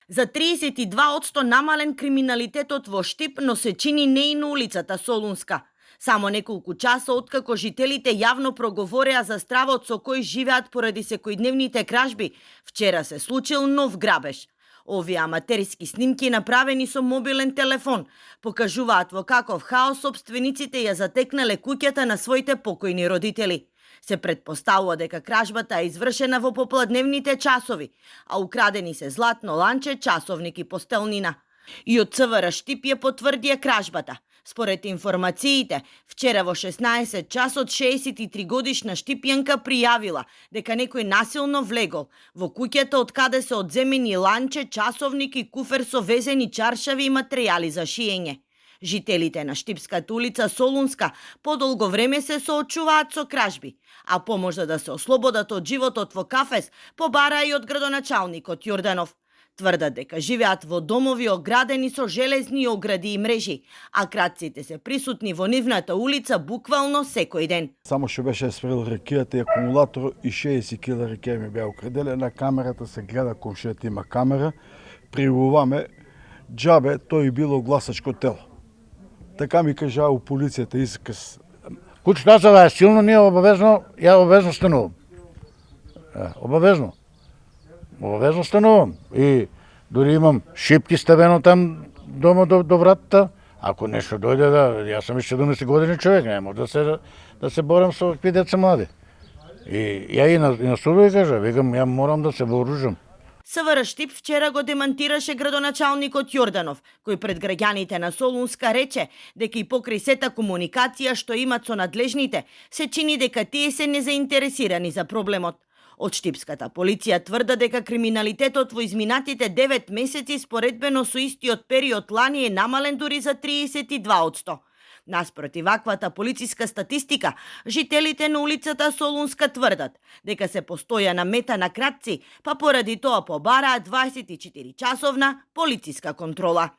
За 32% намален криминалитетот во Штип, но се чини не и на улицата Солунска. Само неколку часа откако жителите јавно проговореа за стравот со кој живеат поради секојдневните кражби, вчера се случил нов грабеж. Овие аматерски снимки, направени со мобилен телефон, покажуваат во каков хаос собствениците ја затекнале куќата на своите покојни родители. Се претпоставува дека кражбата е извршена во попладневните часови, а украдени се златно ланче, часовник и постелнина. И од ЦВР Штип ја потврдија кражбата. Според информациите, вчера во 16 часот 63 годишна штипјанка пријавила дека некој насилно влегол во куќата од каде се одземени ланче, часовник и куфер со везени чаршави и материјали за шиење. Жителите на Штипската улица Солунска подолго време се соочуваат со кражби, а поможда да се ослободат од животот во кафес побараа и од градоначалникот Јорданов. Тврдат дека живеат во домови оградени со железни огради и мрежи, а крадците се присутни во нивната улица буквално секој ден. Само што беше сврил ракијата и акумулатор и 60 кила ракија ми беа украделе. На камерата се гледа, комшијата има камера. Пријавуваме џабе, тој било гласачко тело. Така ми кажа у полицијата исказ. Кучето да е силно, ние обавезно станувам. Обавезно. Обавезно станувам. И дори имам шипки ставено там дома до вратата. Ако нешто дојде, јас сум 17 години човек, не може да се борам со овакви деца млади. И ја и на судови кажа, викам, ја морам да се вооружам. ЦВР Штип вчера го демантираше градоначалникот Јорданов, кој пред граѓаните на Солунска рече дека и покрај сета комуникација што имат со надлежните, се чини дека тие се незаинтересирани за проблемот. Од Штипската полиција тврда дека криминалитетот во изминатите 9 месеци споредбено со истиот период лани е намален дури за 32%. Наспроти ваквата полициска статистика, жителите на улицата Солунска тврдат дека се постојана мета на кратци, па поради тоа побараат 24 часовна полициска контрола.